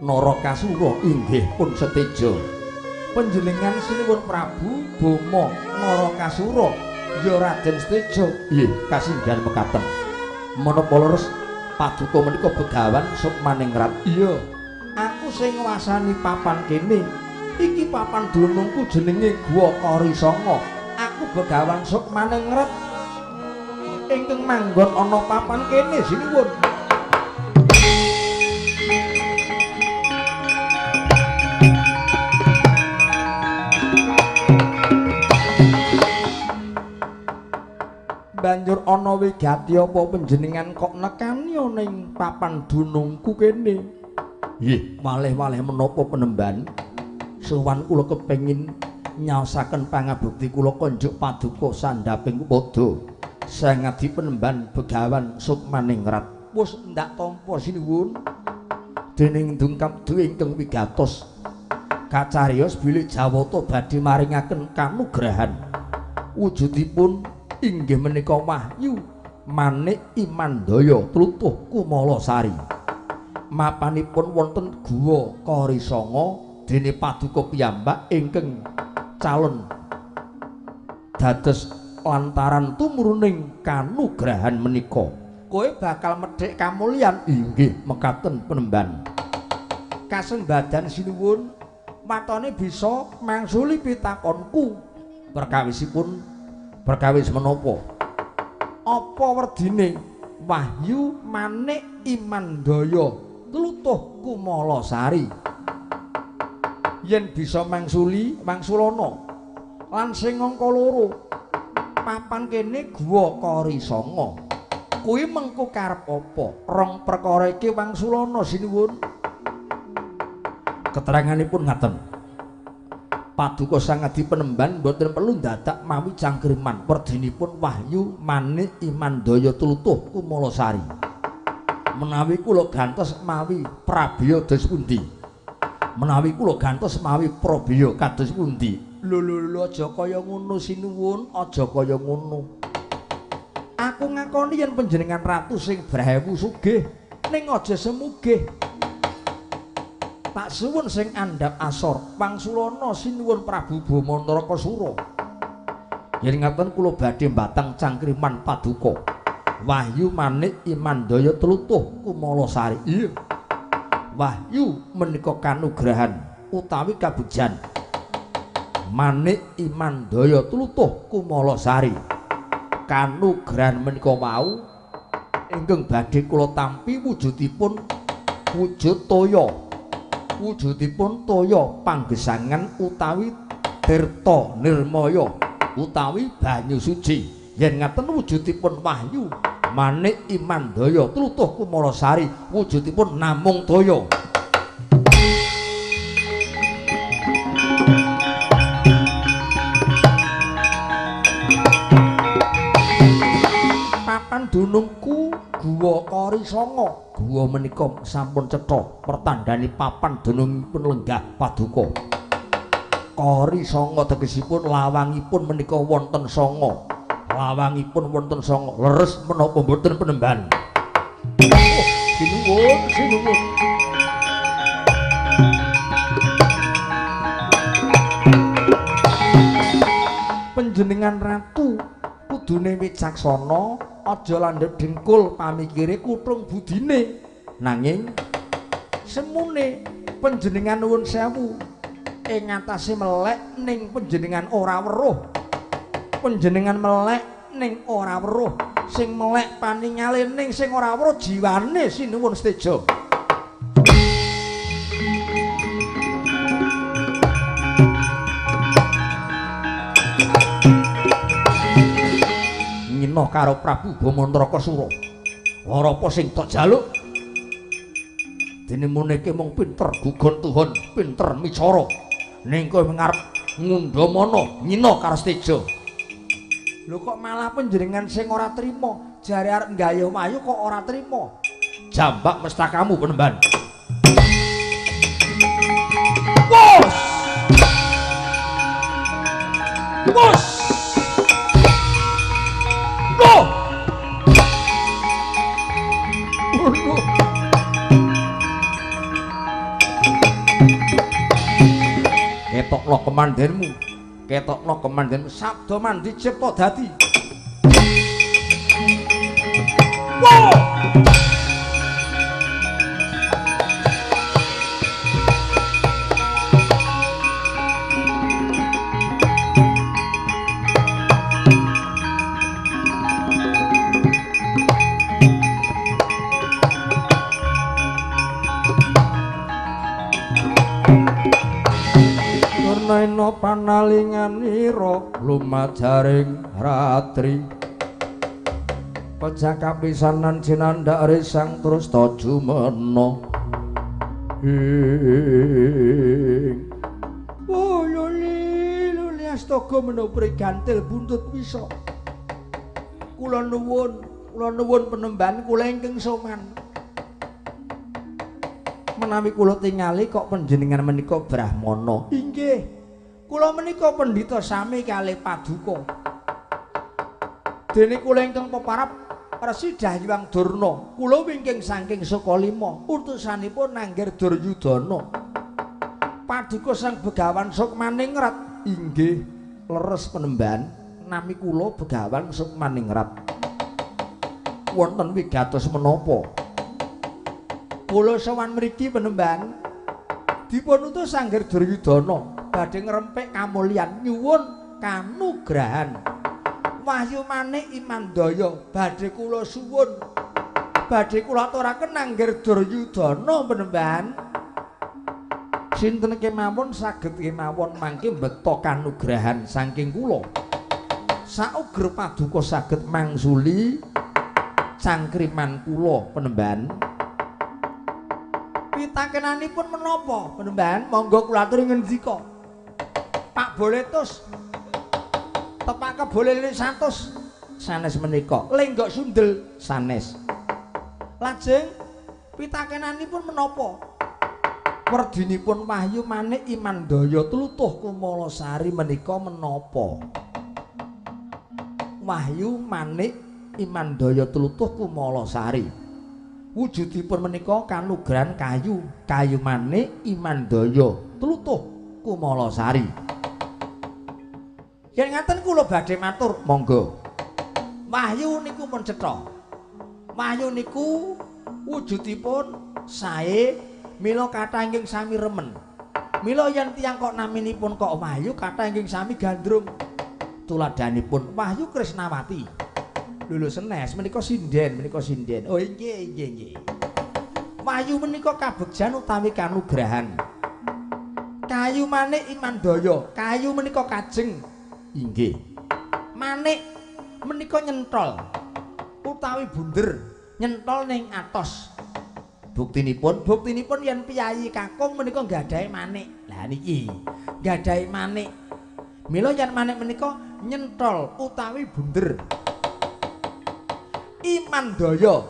Narakasura inggih pun seteja. Panjenengan sinuwun Prabu Bama Narakasura ya Raden Seteja. Nggih, kasinggihan mekaten. Menapa leres paduka menika Begawan Sukmaningrat? Iya, aku sing nguasani papan kene. Iki papan dunungku jenenge Guwa Karisanga. Aku Begawan Sukmaningrat ingkang manggon ana papan kene sinuwun. Banjur ana wigati apa panjenengan kok nekani ning papan dunungku kene? Nggih, malih-malih menapa penemban? Sowan kula kepengin nyaosaken pangabekti kula konjuk paduka sandhaping pada Sang Adi Penemban Begawan Sukmaningrat. Wis ndak tampa sinuwun. Dening dungkap ingkang wigatos kacariyos bilih Jawata badhe maringaken kanugrahan. Wujudipun inggih menika wahyu manik Imandaya tlutuh Kumalasari. Mapanipun wonten Guwa Karisanga dene paduka piyambak ingkang calon dados lantaran tumuruning kanugrahan menika. Kowe bakal medhek kamulyan. Inggih mekaten penemban. Kasembadan sinuwun, matane bisa mangsuli pitakonku. Perkawisipun perkawis menapa? Apa werdine wahyu manik Imandaya tlutuh Kumalasari? Yen bisa mangsuli mangsulana. Lan sing angka loro, papan kene Guwa Karisanga. Kuwi mengko karep apa? Rong perkara iki wangsulana sinuwun. Keteranganipun ngaten. Paduka Sang Adi Penemban mboten perlu ndadak mawi cangkriman. Werdinipun wahyu manik Imandaya tlutuh Kumalasari. Menawi kula gantos mawi prabeya dos pundi? Menawi kula gantos mawi prabeya kados pundi? Lho lho lho, aja kaya ngono sinuwun, aja kaya ngono. Aku ngakoni yen panjenengan ratu sing brewu sugih, ning aja semugih. Tak suwun sing andhap asor, wangsulana sinuwun Prabu Bama Narakasura. Yen ngaten kula badhe mbatang cangkriman paduka. Wahyu manik Imandaya tlutuh Kumalasari. Iya. Wahyu menika kanugrahan utawi kabejan. Manik Imandaya tlutuh Kumalasari. Kanugrahan menika wau ingkang badhe kula tampi wujudipun wujud toya. Wujudipun toya panggesangan utawi tirta nirmaya utawi banyu suci. Yen ngaten wujudipun wahyu manik Imandaya tlutuh Kumalasari wujudipun namung toya. Papan dunungku Guwa Karisanga. Guwa menika sampun cetha pertandhane papan dunungipun lenggah paduka. Karisanga tegesipun lawangipun menika wonten sanga. Lawangipun wonten sanga. Leres menapa mboten penemban? Oh, sinuwun, sinuwun. Panjenengan ratu kudune wicaksana, aja landhep dengkul pamikire kutung budine. Nanging semune panjenengan nuwun sewu ing ngatasé melek ning panjenengan ora weruh. Panjenengan melek ning ora weruh, sing melek paningale ning sing ora weruh jiwane sinuwun Seteja. Ngino karo Prabu Bama Narakasura. Ora apa sing tok jaluk? Dene muneke mung pinter gugon tuhon, pinter micara. Ning kowe ngarep ngundhamana ngino karo Seteja. Lho kok malah panjenengan sing ora trima, jare arep nggayuh wayu kok ora trima. Jambak mestakamu penemban. Wos! Wos! Loh! Ketokno kemandenmu, ketokno kemandenmu, sabda mandi cipta dadi. Wow! Naina panalinganira lumajaring ratri pejah kapisanan jinandhak risang terus ta jumena ing luli luli astaga menapa gantil buntut wisa. Kula nuwun, kula nuwun penemban kula ingkang soman. Menawi kula tingali kok panjenengan menika brahmana. Inggih. Kula menika pendhita sami kalih paduka. Dene kula ingkang peparap Resi Dahyang Durna, kula wingking saking Sukalima, utusanipun Nangger Duryudana. Paduka Sang Begawan Sukmaningrat. Inggih, leres penemban, nami kula Begawan Sukmaningrat. Wonten wigatos menapa? Kula sowan mriki penemban dipun utus Sangger Duryudana badhe ngrempik kamulyan nyuwun kanugrahan. Wahyu manik Imandaya badhe kula suwun, badhe kula aturaken Nangger Duryudana penemban. Sinten kemawon saged kemawon mangke mbeta kanugrahan saking kula. Sauger paduka saged mangsuli cangkriman kula penemban. Pitakenanipun menapa penemban? Monggo kula aturi ngendika. Pak Boletus tepak keboleh 100 sanes menika lenggok sundel sanes. Lajeng pitakenanipun menapa? Werdinipun Wahyu Manik Imandaya tlutuh Kumalasari menika menapa? Wahyu Manik Imandaya tlutuh Kumalasari wujudipun menika kanugrahan kayu, kayu manik Imandaya tlutuh Kumalasari. Yen ngaten kula badhe matur, monggo. Wahyu niku pun cetha. Wahyu niku wujudipun sae mila kathah ingkang sami remen. Mila yen tiyang kok naminipun kok Wahyu kathah ingkang sami gandrung. Tuladhanipun Wahyu Krisnawati. Lho senes menika sinden, menika sinden. Oh inggih inggih inggih. Wahyu menika kabegjan utawi kanugrahan. Kayu manik Imandaya, kayu menika kajeng. Inggih. Manik menika nyentol utawi bunder, nyentol ning atos. Buktinipun, buktinipun yen piyayi kakung menika nggadahi manik. Lah niki nggadahi manik. Mila yen manik menika nyentol utawi bunder. Imandaya,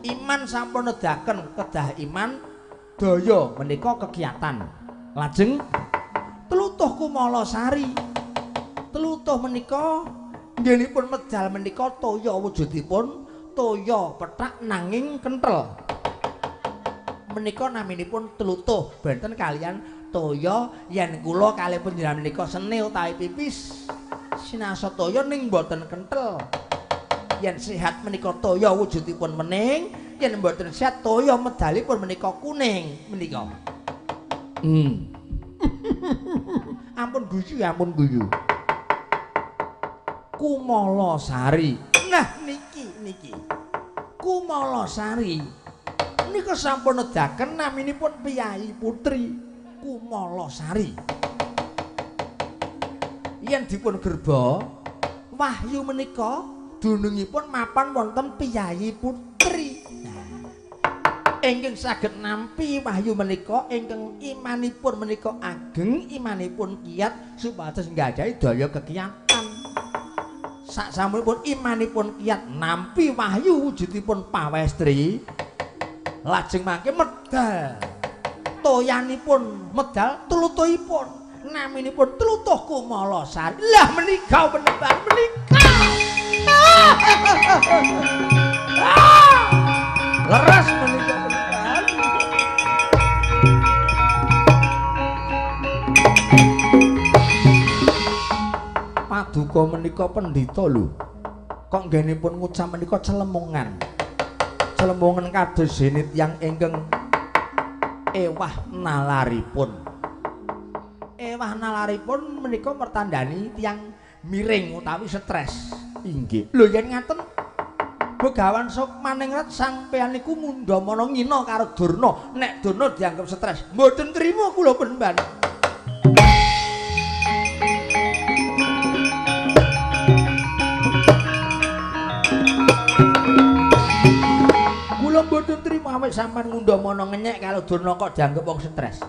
iman sampun nedaken kedah iman, daya menika kegiatan. Lajeng tlutuh Kumalasari, tlutuh menika nggenipun medal menika toya wujudipun toya pethak nanging kenthel. Menika naminipun tlutuh, benten kalian toya yen kula kalih panjenengan menika seni utawi pipis sinasa toya ning boten kenthel. Yen sehat menika toya wujudipun mening, yen mboten sehat toya medalipun menika kuning menika. Ampun guyu, ampun guyu. Kumalasari. Nah niki niki. Kumalasari nika sampun nedaken naminipun piyayi putri Kumalasari. Yen dipun gerba wahyu menika dunungipun mapan wonten piyayi putri. Nah, ingkang saged nampi wahyu menika ingkang imanipun menika ageng, imanipun kiat supados nggadahi daya kekiatan. Saksamunipun imanipun kiat nampi wahyu wujudipun pawestri, lajeng mangke medal toyanipun medal tlutuhipun naminipun tlutuh Kumalasari. Lah menika penemban menika. Leres menika penemban. Paduka menika pendhita lho. Kok nggenipun ngucap menika celemungan. Celemungan kados dene tiyang ingkang ewah nalaripun. Ewah nalaripun menika mertandani tiyang miring utawi stres. Inggih. Lho yen ngaten Begawan Sukmaningrat sampeyan niku ngundhamana ngina karo Durna. Nek Durna dianggep stres, mboten trima kula penemban. Kula mboten trima awit sampeyan ngundhamana ngenyek karo Durna kok dianggep wong stres.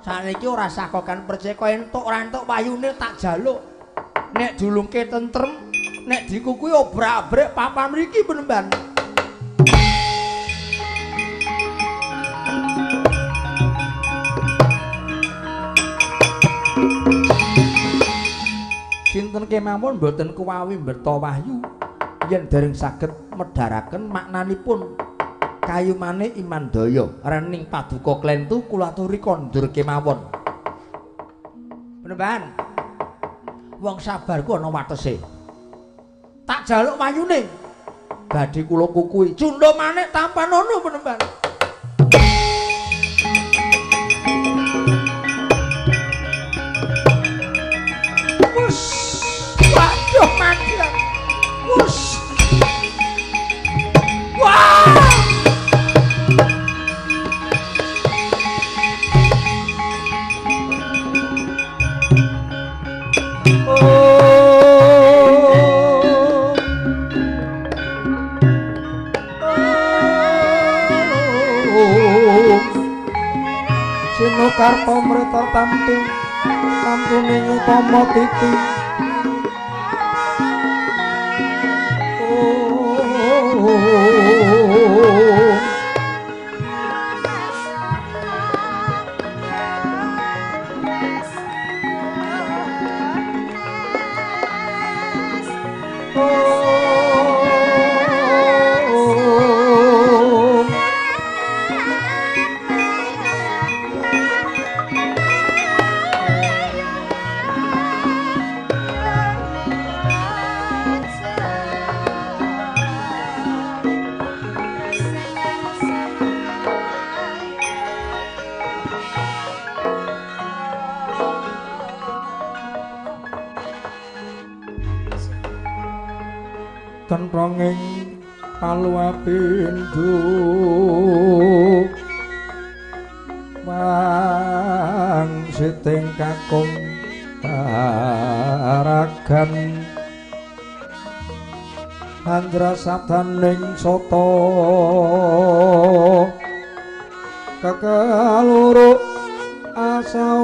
Saniki ora sakokan perceka entuk ora entuk wayune tak jaluk. Nek julungke tentrem, nek dikukuhi obrak-abrik papan mriki penemban. Sinten kemawon mboten kuwawi mbeta wahyu yen dereng saged medharaken maknanipun kayumane Imandaya. Rening paduka klentu kula aturi kondur kemawon. Penemban, wong sabar ku ana watese. Tak jaluk wayune badhe kula kukuhi cundha manik tampanono penemban. Wus, waduh mati. Wus. Wah. Sinukarta mreta tamtu tamtune utama titi. Kentronging paluapindhu wangsiting kakung taragan andra sabdaning sata kekeluru asauran.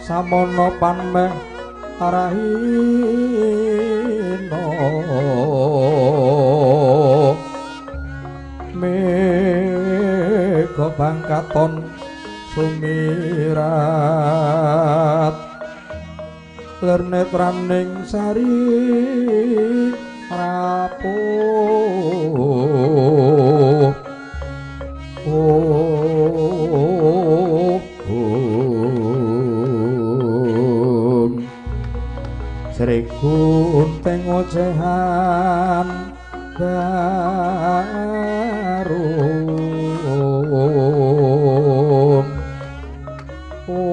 Samono panmeh arahina mega bangkaton sumirat lernetraning sari rapuh. Sri Gunting ocehan baru. Om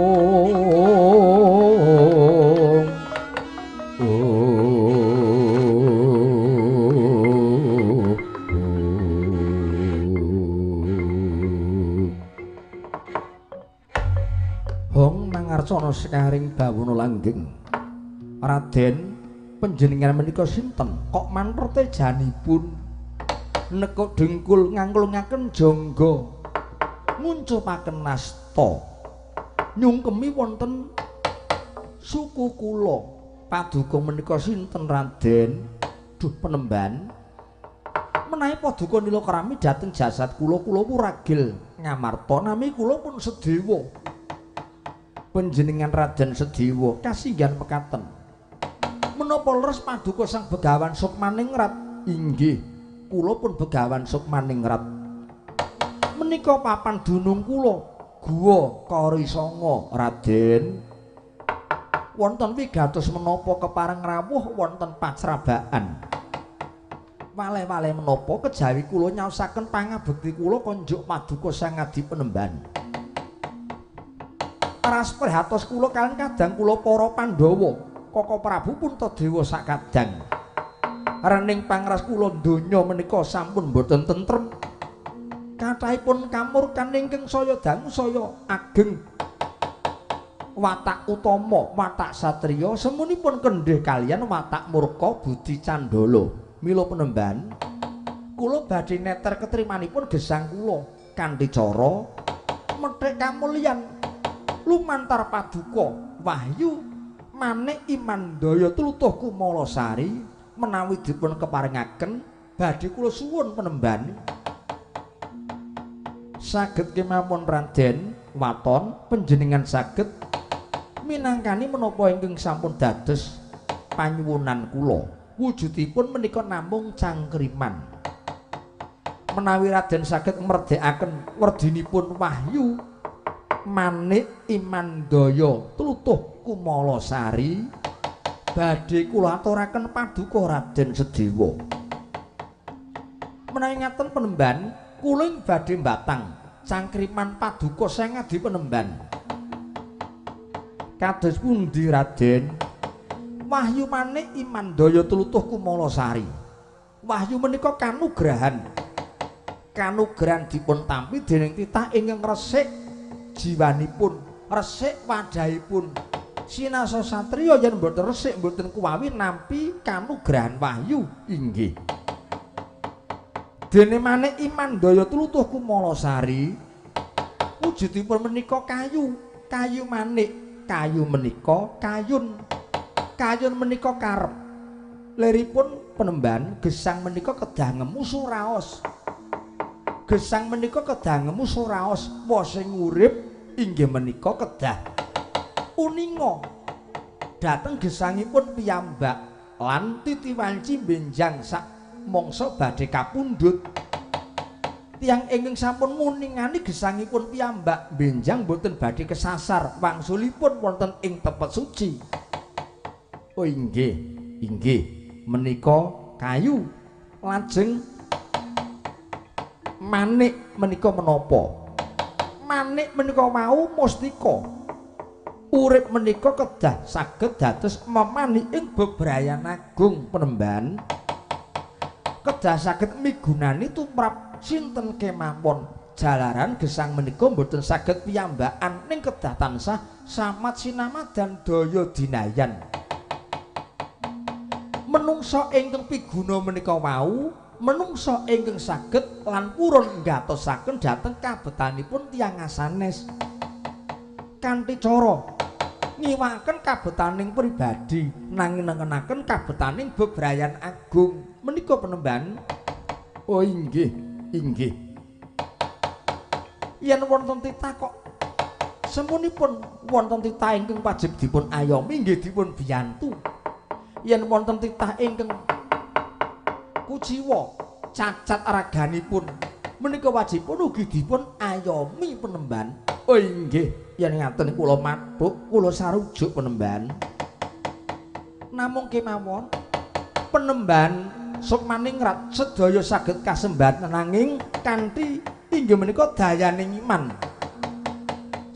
Hong mangarcana sekaring bawana langgeng. Raden, panjenengan menika sinten? Kok manrete janipun nekuk dengkul ngangklungaken jangga nguncupaken nasta nyungkemi wonten suku kula. Paduka menika sinten Raden? Duh penemban, menawi paduka nilakrami dhateng jasad kula, kula wuragil Ngamarta, nami kula pun Sedewa. Panjenengan Raden Sedewa kasinggihan mekaten. Menapa leres paduka Sang Begawan Sukmaningrat? Inggih, kula pun Begawan Sukmaningrat. Menika papan dunung kula, Guwa Karisanga Raden. Wonten wigatos menapa kepareng rawuh wonten pacrabaan. Waleh-waleh menapa kejawi kula nyaosaken pangabekti kula konjuk paduka Sang Adi Penemban. Ras prihatos kula kaliyan kadang kula para Pandhawa, Koko Prabu Puntadewa sakadang. Rening pangras kula donya menika sampun boten tentrem. Kathahipun kamurkan ingkang saya dangu saya ageng. Watak utama, watak satriya semunipun kendhih kaliyan watak murka budi candala. Mila Penemban, kula badhe neter ketrimanipun gesang kula kanthi cara methik kamulyan lumantar paduka wahyu manik imandaya tlutuh kumalasari menawi dipun keparengaken badhe kula suwun Penemban. Saged kemawon Raden Waton, panjenengan saged minangkani menapa ingkang sampun dados panyuwunan kula. Wujudipun menika namung cangkriman. Menawi Raden saged merdekaken werdinipun wahyu manik imandaya tlutuh kumalasari badhe kula aturaken paduka Raden Sedewa. Menawi ngaten Penemban, kula ing badhe mbatang cangkriman paduka Sang Adi Penemban. Kados pundi Raden? Wahyu manik imandaya tlutuh kumalasari. Wahyu menika kanugrahan. Kanugrahan dipun tampi dening titah ingkang resik jiwanipun, resik wadahipun. Sinasa satriya yen mboten resik mboten kuwawi nampi kanugrahan wahyu. Inggih. Dene manik imandaya tlutuh kumalasari wujudipun menika kayu, kayu manik, kayu menika kayun. Kayun menika karep. Liripun Penemban, gesang menika kedah ngemu suraos. Gesang menika kedah ngemu suraos, wos sing urip inggih menika kedah uninga dhateng gesangipun piyambak lan titi wanci benjang sak mangsa badhe kapundhut. Tiyang ingkang sampun nguningani gesangipun piyambak benjang boten badhe kesasar wangsulipun wonten ing tepet suci. Oh inggih, inggih menika kayu. Lajeng manik menika menapa? Manik menika wau mustika. Urip menika kedah saged dados memani ing bebrayan agung Penemban. Kedah saged migunani tumrap sinten kemawon. Jalaran gesang menika mboten saged piyambakan ning kedah tansah samat sinamadan daya dinayan. Menungsa ingkang piguna menika wau, menungsa ingkang saged lan purun nggatosaken dhateng kabetanipun tiyang asanes. Kanthi cara ngiwaken kabetaning pribadi nanging nengenaken kabetaning bebrayan agung. Menika Penemban. Oh inggih, inggih. Yen wonten titah kok semunipun wonten titah ingkang wajib dipun ayomi inggih dipun biyantu. Yen wonten titah ingkang kuciwa cacat raganipun menika wajibipun ugi dipun ayomi Penemban. Oh inggih, yen ngaten kula mathuk, kula sarujuk Penemban. Namung kemawon Penemban Sukmaningrat sedaya saged kasembahan nanging kanthi inggih menika dayaning iman.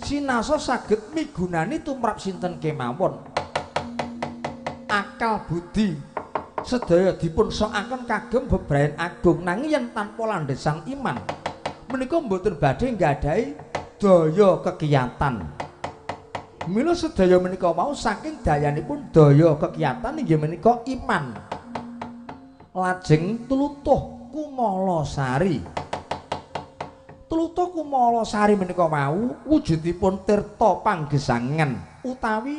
Sinasa saged migunani tumrap sinten kemawon. Akal budi sedaya dipun sokaken kagem bebrayan agung nanging yen tanpa landhesan iman menika mboten badhe nggadahi daya kekiyatan. Mila sedaya menika mau saking dayanipun daya kekiyatan inggih menika iman. Lajeng tlutuh kumalasari. Tlutuh kumalasari menika wau wujudipun tirta panggesangan utawi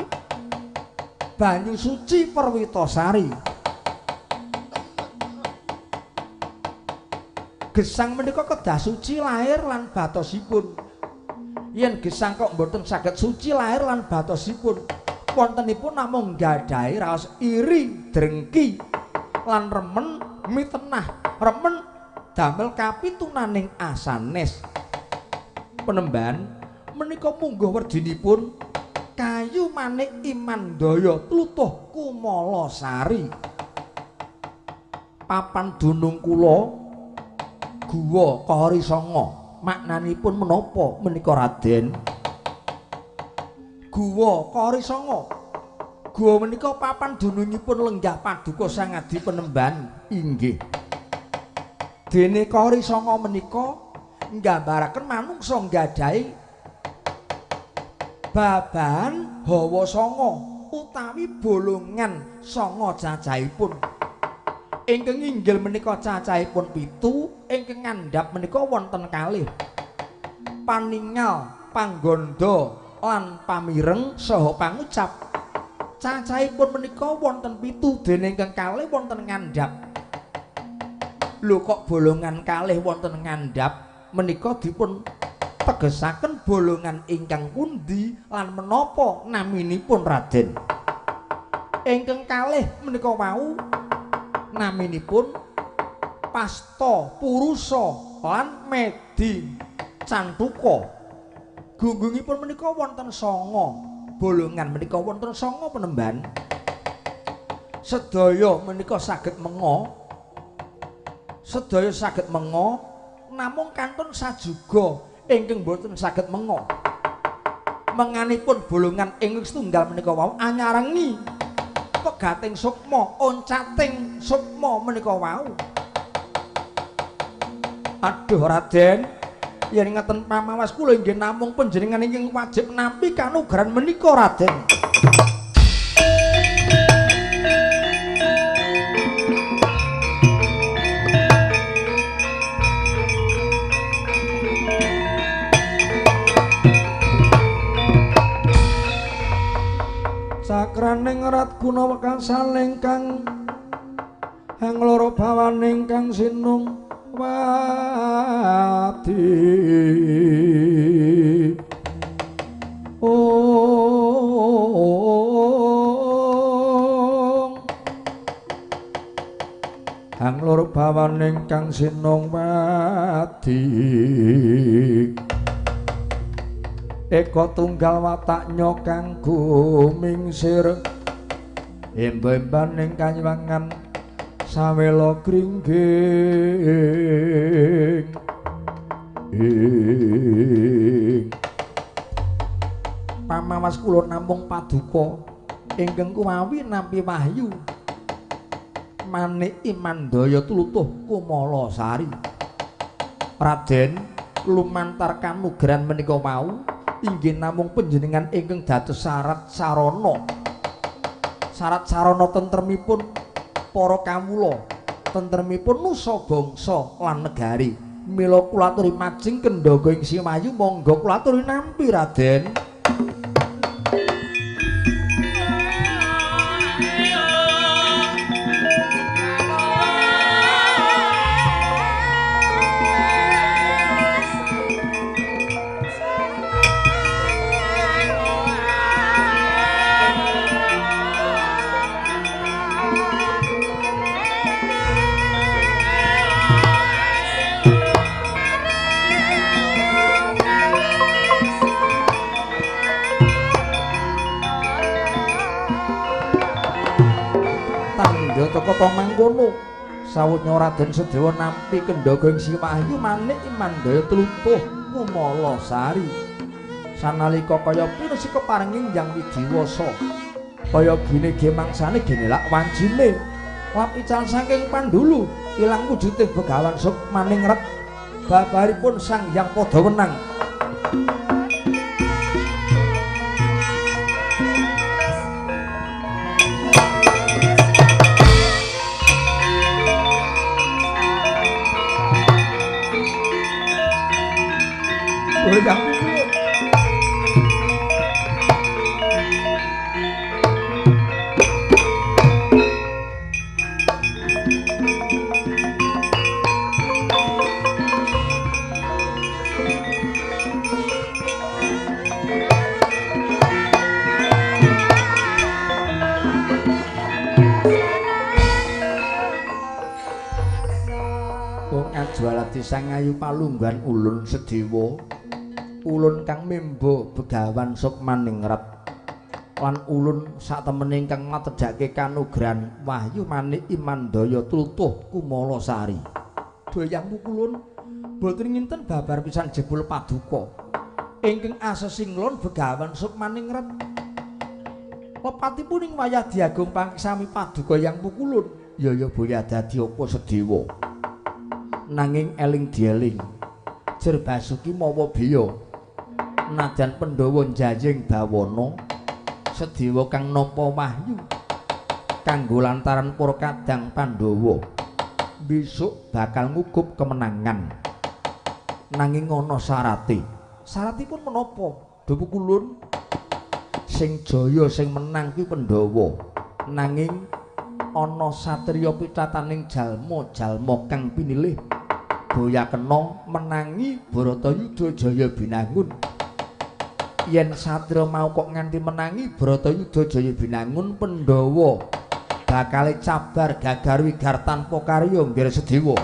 banyu suci perwitasari. Gesang menika kedah suci lahir lan batosipun. Yen gesang kok mboten saged suci lahir lan batosipun, wontenipun namung nggadahi raos iri, drengki lan remen mitenah, remen damel kapitunaning asanes. Penemban menika mungguh werdinipun kayu manik Imandaya tlutuh kumala sari. Papan dunung kula guwa Kori Sanga maknanipun menapa menika Raden? Guwa Kori Sanga. Guwa menika papan dunungipun lenggah paduka Sang Adi Penemban. Inggih. Dene Kori Sanga menika nggambaraken manungsa nggadahi babahan hawa sanga utawi bolongan sanga cacahipun. Ingkang inggil menika cacahipun 7, ingkang ngandhap menika wonten kalih. Paningal, panggondo lan pamireng saha pangucap. Cacahipun menika wonten 7, dene ingkang kalih wonten ngandhap. Lho kok bolongan kalih wonten ngandhap menika dipun tegesaken bolongan ingkang pundi lan menapa naminipun Raden? Ingkang kalih menika wau naminipun Pasta Purusa lan Medi Cantuka. Gunggungipun menika wonten 9, bolongan menika wonten 9 penemban. Sedaya menika saged menga. Sedaya saged menga namung kantun sajuga ingkang boten saged menga. Menganipun bolongan ingkang setunggal menika wau anyarengi pegating sukma, oncating sukma menika wau. Aduh Raden, yen ngeten pamawas kula inggih namung panjenengan ingkang wajib nampi kanugrahan menika Raden. Sakraning rat guna wekasaning kang hang loro bawaning kang sinung wadi. Ong hang loro bawaning kang sinung wadi. Eka tunggal wataknya kang gumingsir emba-embaning kanyuwangan sawela gringging. Pamawas kula namung paduka ingkang kumawi nampi wahyu manik Imandaya tlutuh kumala sari. Raden, lumantar kanugrahan menika wau inggih namung panjenengan ingkang dados syarat sarana. Syarat sarana tentremipun para kawula, tentremipun nusa bangsa lan negari. Mila kula aturi majeng kendhaga ing Simayu, monggo kula aturi nampi Raden. Kata mangkono sawutnya Raden Sedewa nampi kendhaga ing Simayu manik Imandaya tlutuh kumala sari. Sanalika kaya pinus keparenging Hyang Widiwasa kaya gene ge mangsane gene lak wancine lap ical saking pandulu ilang wujuding begawan sukmaning ret babaripun Sang Hyang Padha Wenang. Sang Ayu palunggan ulun Sedewa. Ulun kang membo Begawan Sukmaningrat lan ulun satemene ingkang matedhake kanugrahan wahyu manik Imandaya tlutuh Kumalasari. Doyang pukulun boten nginten babar pisan jebul paduka ingkang asesinglon Begawan Sukmaningrat. Lepatipun ing wayah diagung pangsami paduka yang pukulun. Ya ya boya dadi apa sedewa. Nanging eling dieling Jer Basuki mawa biya najan Pandhawa njajing bawana sedewa kang nampa wahyu kanggo lantaran para kadang Pandhawa besok bakal ngukup kemenangan. Nanging ana syarate. Syaratipun menapa? Dupu kulun sing jaya sing menang kuwi Pandhawa. Nanging ana satriya pitataning jalma-jalma kang pinilih boya kena menangi Bharatayuda Jaya Binangun. Yen satriya mau kok nganti menangi Bharatayuda Jaya Binangun, Pandhawa bakal cabar gagar wigar tanpa karya nggir Sedewa.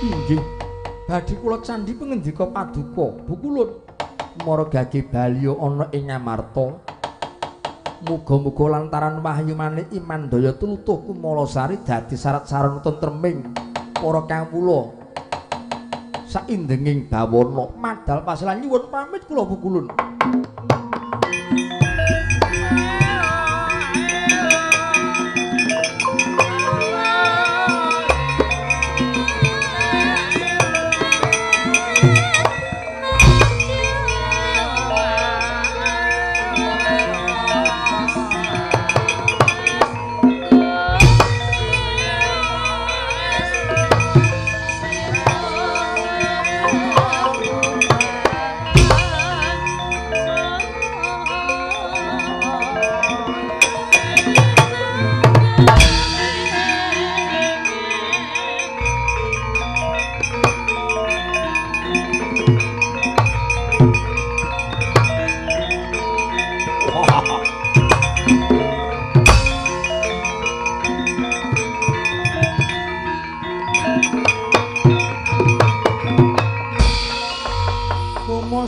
Inggih, badhe kula candhi pangendika paduka bukulun mara gage baliya ana ing Ngamarta. Muga-muga lantaran wahyu manik Imandaya tlutuh Kumalasari dadi syarat sarana tentreming para kawula saindenging bawana. Madal pasilan nyuwun pamit kula pukulun.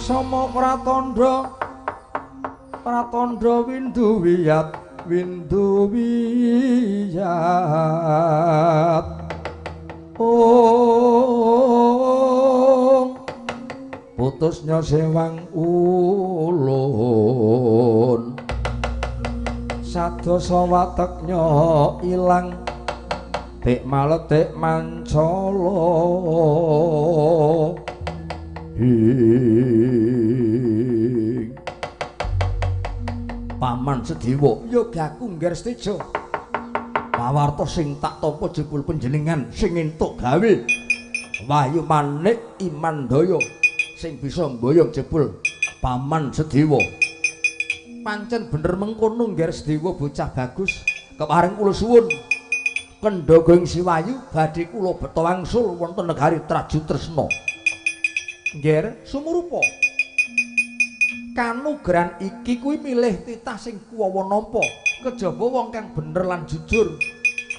Sama pratandha pratandha windu wiyat windu wiyat ong putusnya sewang ulun sadosa wateknya ilang tik maletik mancala. Paman Sedewa yogaku ngger Seteja pawarta sing tak tampa jebul panjenengan sing entuk gawe wahyu manik Imandaya sing bisa mboyong jebul Paman Sedewa. Pancen bener mengkono ngger Sedewa bocah bagus keparing kula suwun kendhaga ing Siwayu badhe kula beta wangsul wonten negari Traju Tresna. Ngger sumurupa kanugrahan iki kuwi milih titah sing kuwawa nampa kejaba wong kang bener lan jujur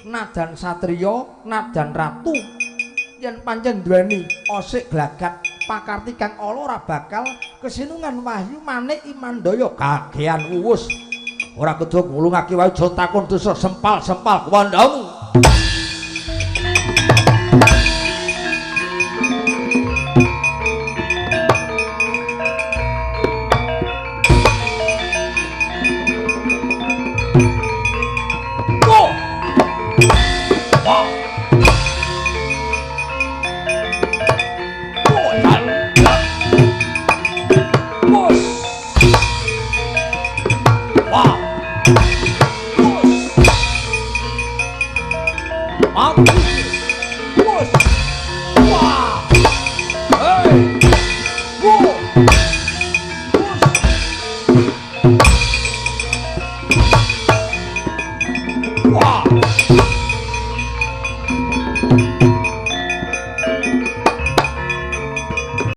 nadan satriya nadan ratu yen pancen duweni osik glagat pakarti kang ala ora bakal kesinungan wahyu manik Imandaya kagean uwus ora kudu ngulungake wae aja takon dosa sempal-sempal kuwandamu.